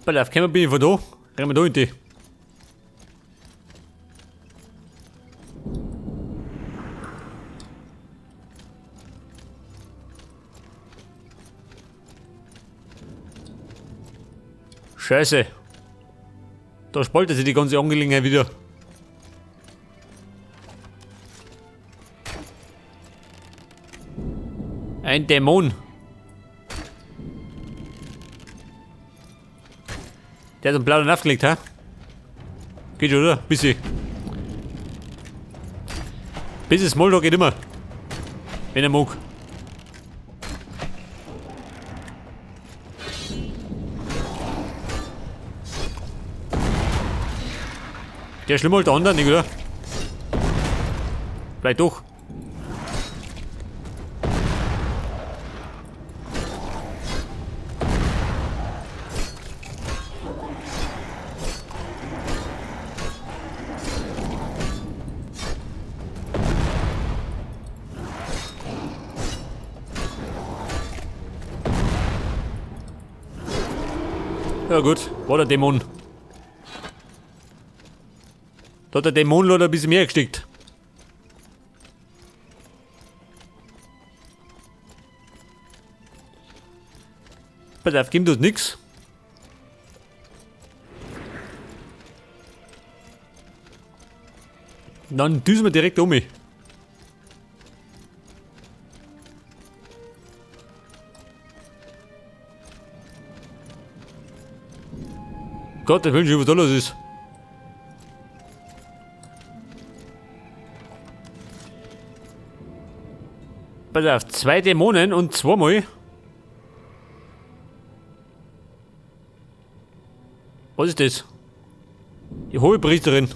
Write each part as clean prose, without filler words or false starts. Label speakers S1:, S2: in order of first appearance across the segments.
S1: Pass auf, kommen bin ich von da. Rennen wir da in die. Scheiße. Da spaltet sich die ganze Angelegenheit wieder. Ein Dämon. Der hat einen blauen aufgelegt, hä? Geht schon, oder? Bisschen. Bisschen Smalltalk geht immer. Wenn er mag. Der ist schlimmer als der andere, nicht, oder? Vielleicht doch. Ja gut, war der Dämon. Da hat der Dämon leider ein bisschen mehr gesteckt. Pass auf, gibt uns nix. Dann düsen wir direkt um mich. Gott, ich wünsche, was da los ist. Pass auf, 2 Dämonen und zweimal. Was ist das? Die Hohepriesterin.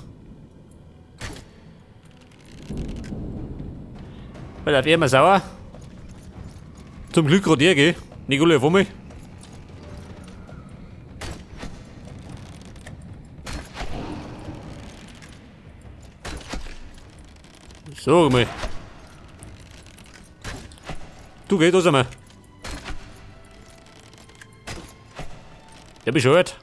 S1: Pass auf, er mal sauer. Zum Glück grad er, gell? Nicht alle auf einmal. So, mal. Du, geh, da sind wir. Der bescheuert.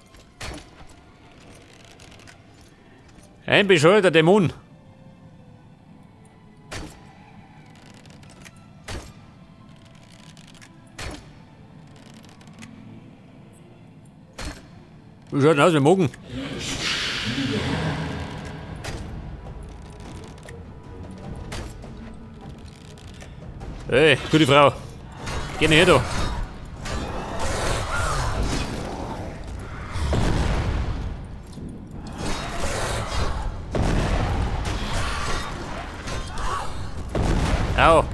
S1: Ein bescheuerter Dämon. Wie schaut denn aus mit dem Magen? Hey, gute Frau. Geh nicht her da. Au.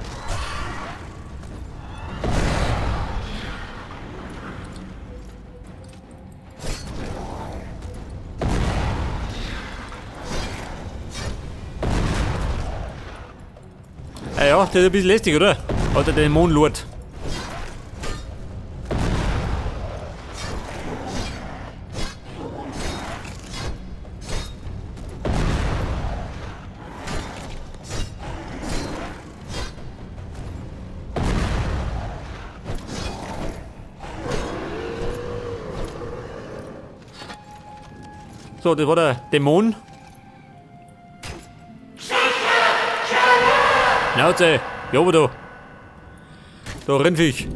S1: Ja, ja, das ist ein bisschen lästig, oder? Oder der Dämonenlord. So, das war der Dämon. Schnauze! Ja, aber da. Da Rindviech.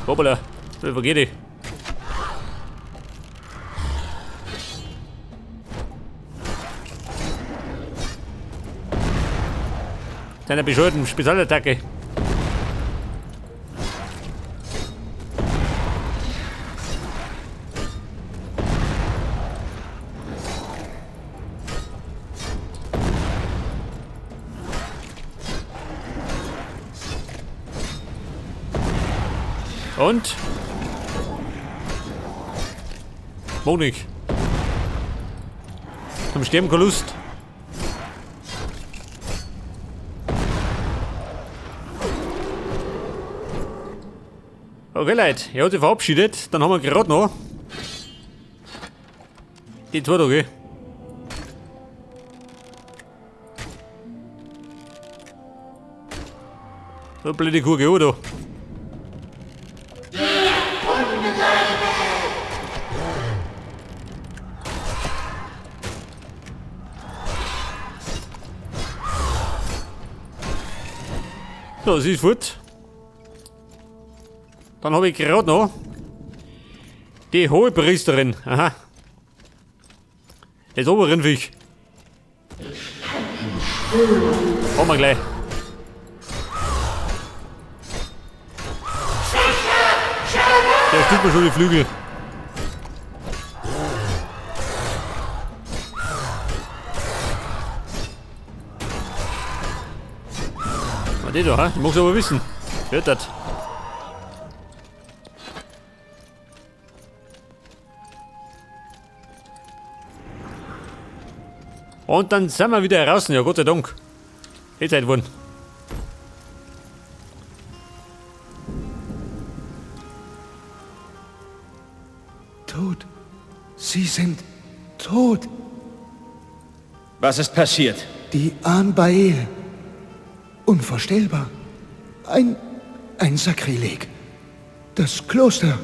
S1: Hoppala, da vergeht ich. Deiner bescheuerten Spezialattacke. Und? Monik. Zum Sterben keine Lust. Okay, Leute, er hat sich verabschiedet. Dann haben wir gerade noch die zwei da, gell? So blöde Kuh, gell, da. So, sie ist fort. Dann habe ich gerade noch die Hohepriesterin. Aha. Das Oberrindviech. Haben wir gleich. Der stiehlt mir schon die Flügel. Ah, die da, hä? Ich mag's aber wissen. Hört das? Und dann sind wir wieder draußen, ja Gott sei Dank. Eh Zeit geworden.
S2: Tot. Sie sind tot.
S3: Was ist passiert?
S2: Die Anbael. Unvorstellbar. Ein Sakrileg. Das Kloster.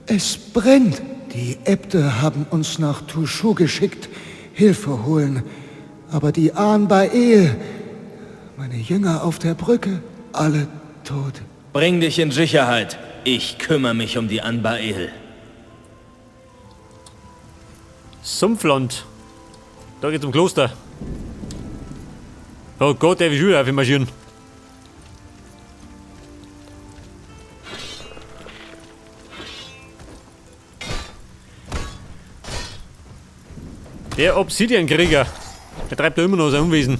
S2: Es brennt. Die Äbte haben uns nach Tushu geschickt. Hilfe holen. Aber die Anbael, meine Jünger auf der Brücke, alle tot.
S3: Bring dich in Sicherheit. Ich kümmere mich um die Anbael.
S1: Sumpfland. Da geht's zum Kloster. Oh Gott, der will schon wieder aufmarschieren. Der Obsidian-Krieger. Der treibt da immer noch sein Unwesen.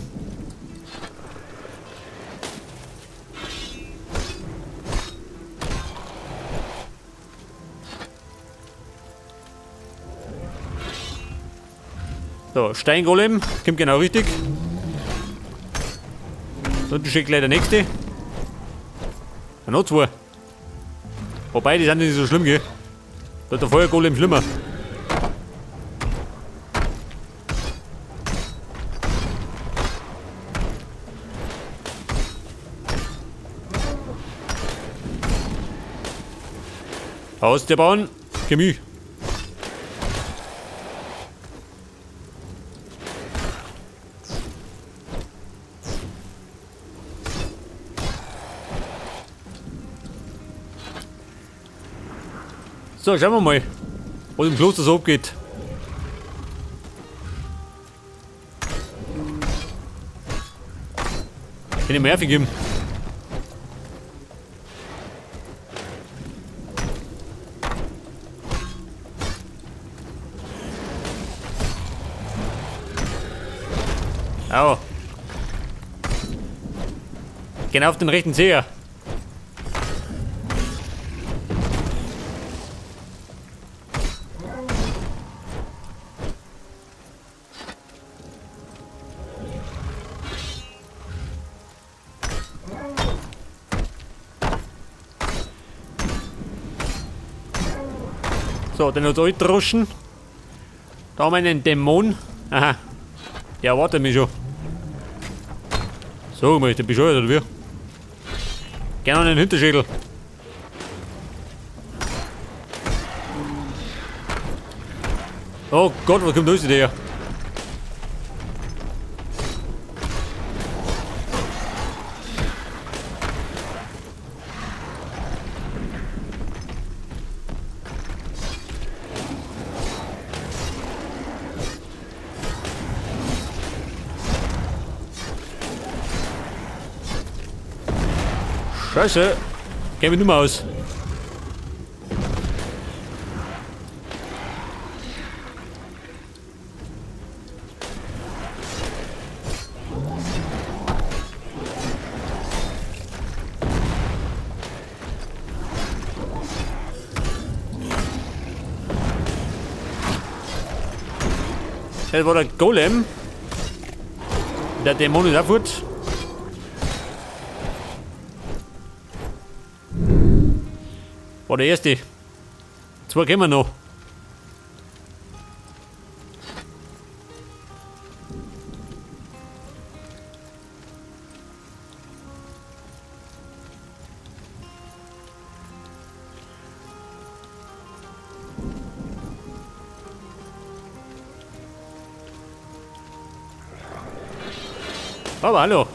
S1: So, Steingolem. Kommt genau richtig. Und steht gleich der nächste. Ja, noch zwei. Wobei, die sind nicht so schlimm, gell? Da ist der Feuergolem schlimmer. Aus der Bahn. Gemü. So, schauen wir mal, was im Kloster so abgeht. Kann ich mir Nerven geben. Au. Genau auf den rechten Zeher. So, den hat Altroschen. Da haben wir einen Dämon. Aha. Der erwartet mich schon. So, mal, ist der bescheuert oder wie? Gerne an den Hinterschädel. Oh Gott, was kommt da aus der? Scheiße, geh mir nicht mehr aus. Das war der Golem. Der Dämon ist auch fort. War der erste. Zwei kommen noch. Aber hallo.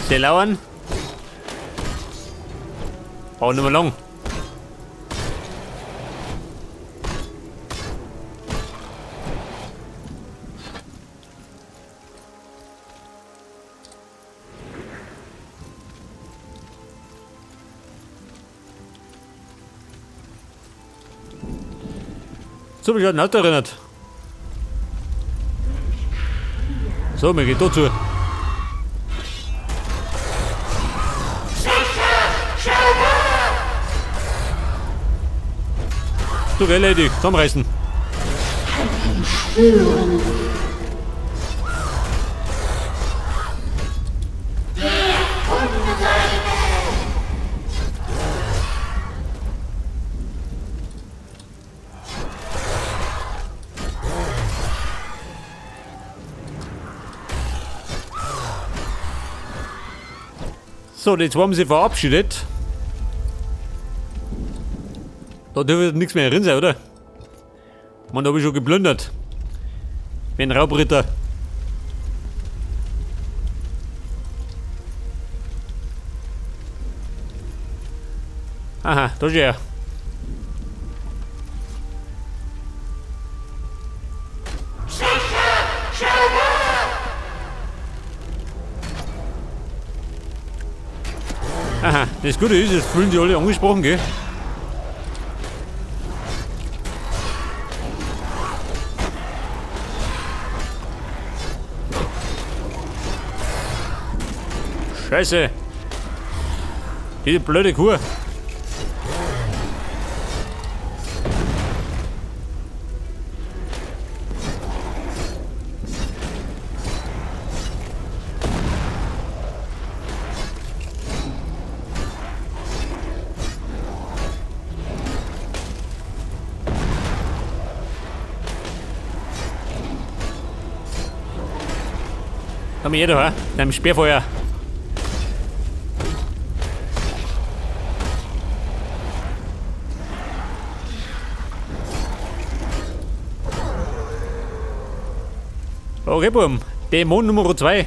S1: Sie lauern. Brauch nicht mehr lang. So, mich hat ein Auto erinnert. So, mir geht da zu. Du, gell, Lady, zusammenreißen. So, die zwei haben sich verabschiedet. Da dürfte nichts mehr drin sein, oder? Man, da hab ich schon geplündert. Wie ein Raubritter. Aha, da ist er. Aha, das Gute ist, es fühlen sich alle angesprochen, gell? Scheiße! Diese blöde Kuh! Komm her, da, deinem Sperrfeuer. Okay, Bumm. Dämon Nummer 2.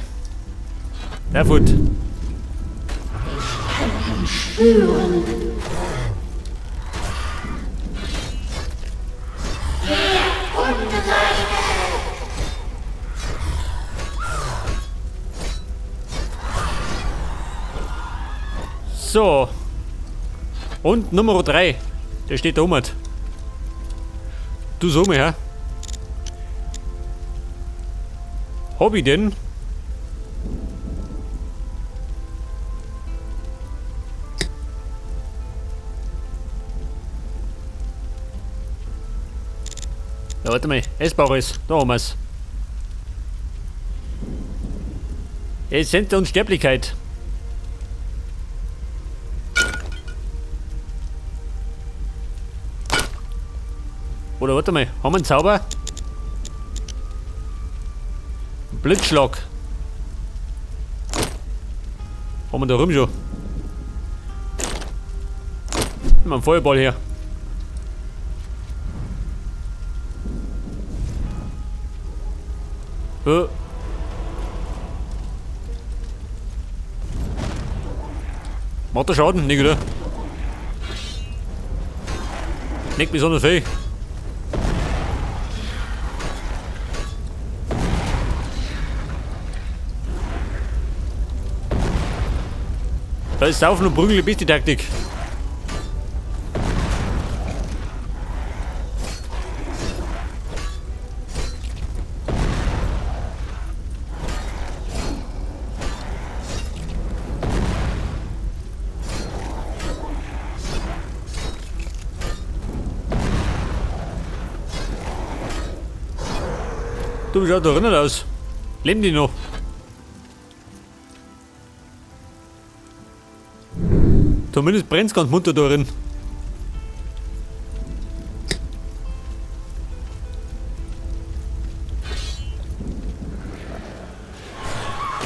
S1: Der Fut.
S4: Ich kann ihn spüren. Der Unreine.
S1: So. Und Nummer 3. Der steht da oben. Du so mir, hä? Hab ich denn? Ja, warte mal. Essbares. Da haben wir's. Essenz der Unsterblichkeit. Oder warte mal, haben wir einen Zauber? Blitzschlag. Haben wir da rum schon? Nimm mal einen Feuerball her. Macht der Schaden? Nicht, oder? Nicht besonders viel. Da ist Saufen und Prügeln die beste Taktik. Du, wie schaut da drinnen aus? Leben die noch? Zumindest brennt's ganz munter da drin.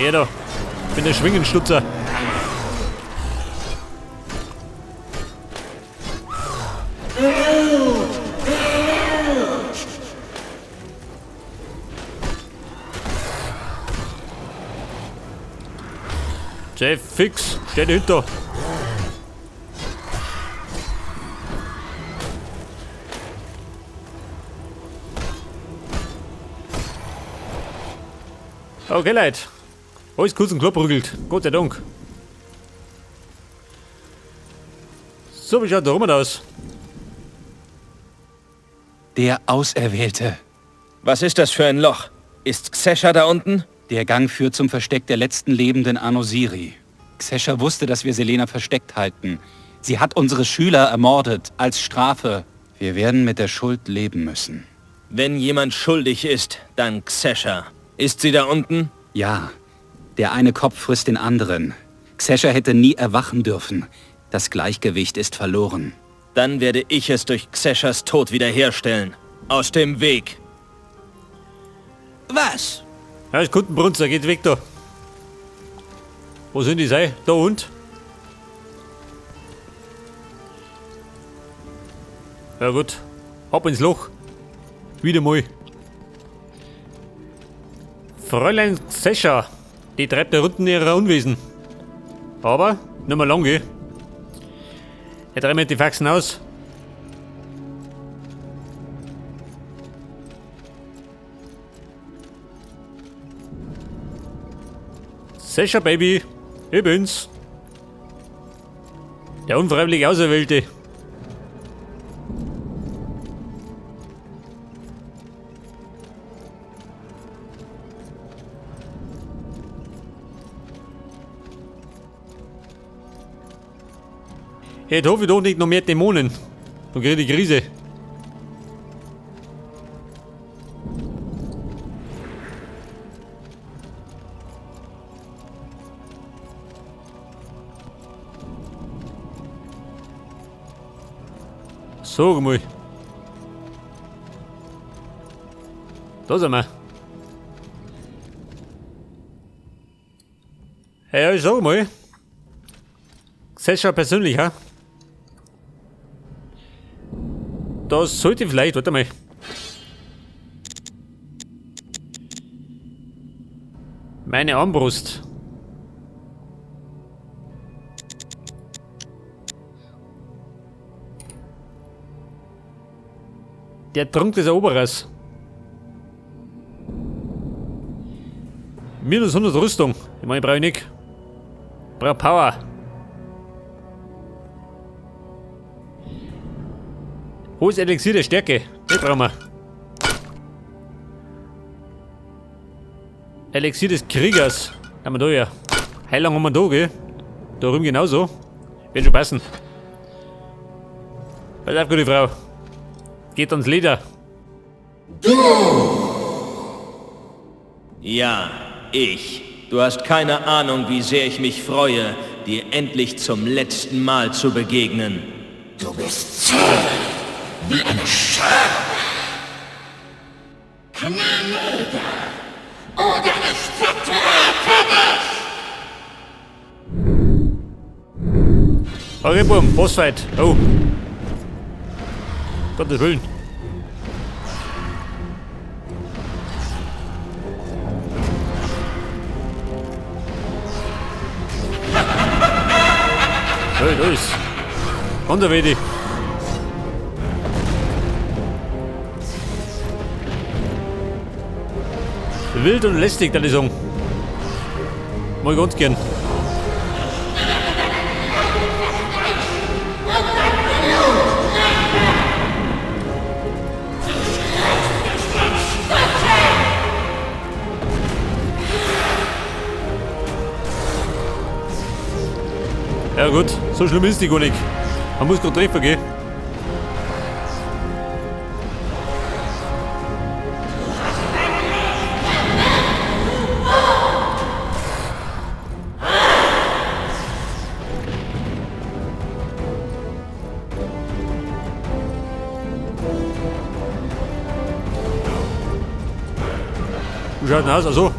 S1: Ja da, ich bin der Schwingenstutzer. Jeff, fix, steht hinter. Okay, Leute. Alles kurz und klar prügelt. Gott sei Dank. So, wie schaut der Roman aus?
S5: Der Auserwählte.
S3: Was ist das für ein Loch? Ist Xesha da unten?
S5: Der Gang führt zum Versteck der letzten lebenden Anosiri. Xesha wusste, dass wir Selena versteckt halten. Sie hat unsere Schüler ermordet, als Strafe. Wir werden mit der Schuld leben müssen.
S3: Wenn jemand schuldig ist, dann Xesha. Ist sie da unten?
S5: Ja. Der eine Kopf frisst den anderen. Xesha hätte nie erwachen dürfen. Das Gleichgewicht ist verloren.
S3: Dann werde ich es durch Xeshas Tod wiederherstellen. Aus dem Weg. Was?
S1: Ja, ist Kundenbrunzer, geht weg da. Wo sind die sei? Da und? Ja gut. Ab ins Loch. Wieder mal. Fräulein Xesha. Die treibt da unten ihre Unwesen. Aber, nicht mehr lange. Er treibt mir die Faxen aus. Sascha, Baby, ich bin's. Der unfreiwillig Auserwählte. Jetzt hoffe ich doch nicht noch mehr Dämonen. Dann krieg ich die Krise. Sag mal. Da sind wir. Hey, ja, sag mal. Sascha persönlich, ha? Das sollte vielleicht, warte mal. Meine Armbrust. Der Trunk des Eroberers. Minus 100 Rüstung. Ich meine, brauche ich nicht. Brauche Power. Hohes Elixier der Stärke. Das brauchen wir. Elixier des Kriegers. Haben wir da ja. Heilung haben wir da, gell? Da drüben genauso. Wird schon passen. Pass auf, gute Frau. Geht ans Leder.
S3: Du! Ja, ich. Du hast keine Ahnung, wie sehr ich mich freue, dir endlich zum letzten Mal zu begegnen.
S4: Du bist zäh wie eine Scherbe. Knie nieder, oder ich vertrete dich!
S1: Okay, Bumm, Bossfight. Oh. Gottes Willen. Hey, da ist. Unterwedi. Wild und lästig, der Song. Mal ganz gern. Ja gut, so schlimm ist die gar nicht. Man muss gerade treffen, gell? Wie schaut denn aus? Also,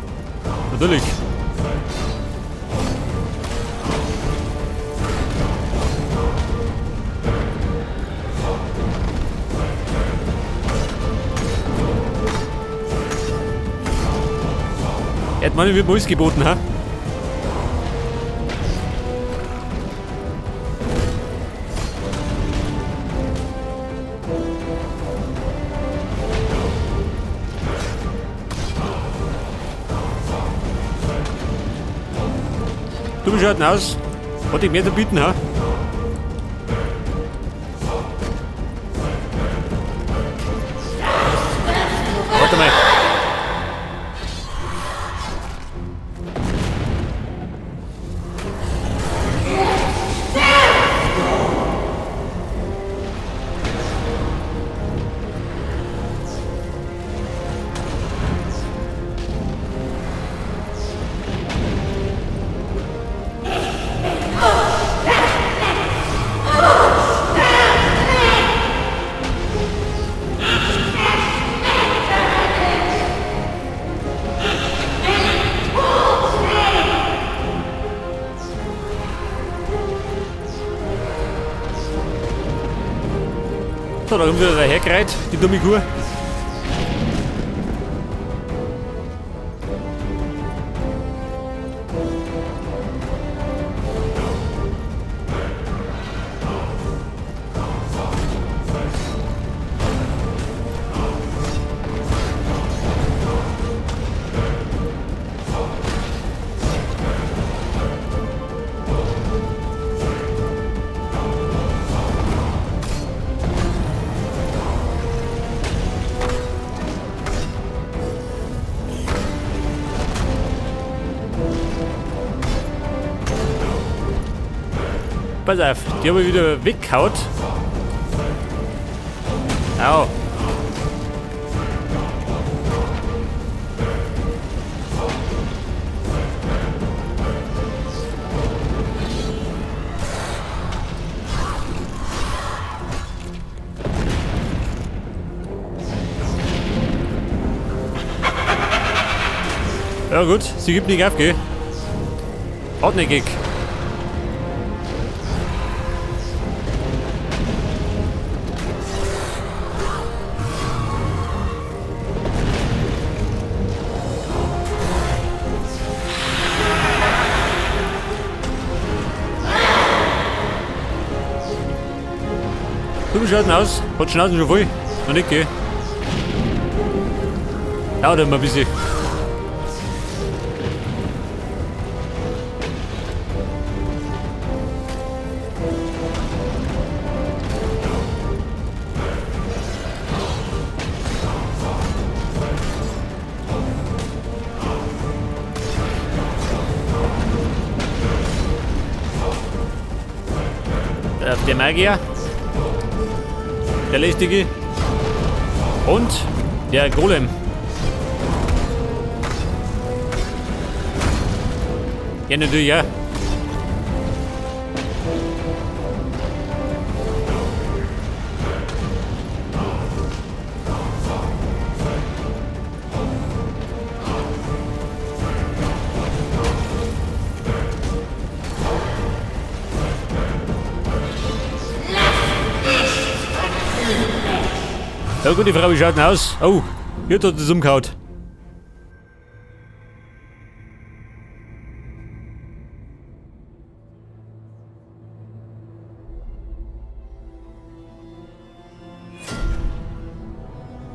S1: natürlich. Er hat meine wird mir alles geboten, ha? Du, wie schaut denn aus? Hat ich mehr zu bieten, ha? Warte mal. So, da kommt wieder der hergereiht, die dumme Kuh. Pass auf, die habe ich wieder weggehauen. Au. Ja gut, sie gibt nicht auf, gell? Hartnäckig. Du, wie schaut denn aus? Hat Schnauzen schon voll? Noch nicht, gell? Dauert immer ein bisschen. Der Magier, der Lästige und der Golem. Ja, natürlich, ja. Ja gut, die Frau, wie schaut denn aus? Oh, hier hat es umgehauen.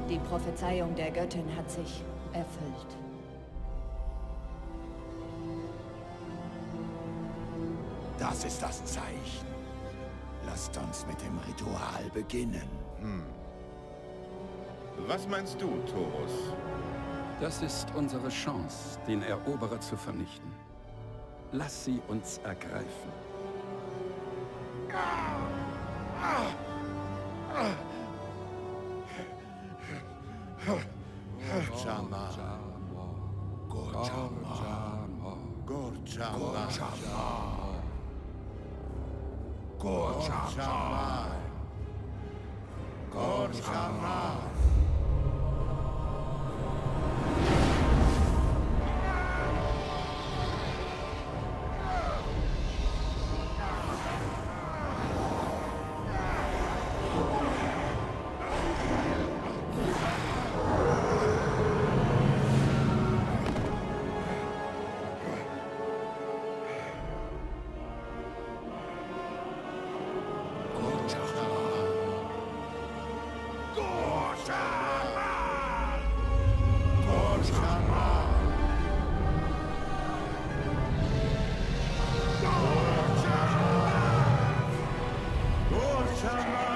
S6: Die Prophezeiung der Göttin hat sich erfüllt.
S4: Das ist das Zeichen. Lasst uns mit dem Ritual beginnen.
S7: Was meinst du, Thorus?
S8: Das ist unsere Chance, den Eroberer zu vernichten. Lass sie uns ergreifen.
S4: Gorchama. Gorchama. Gorchama. Gorchama. Gorchama. Survive.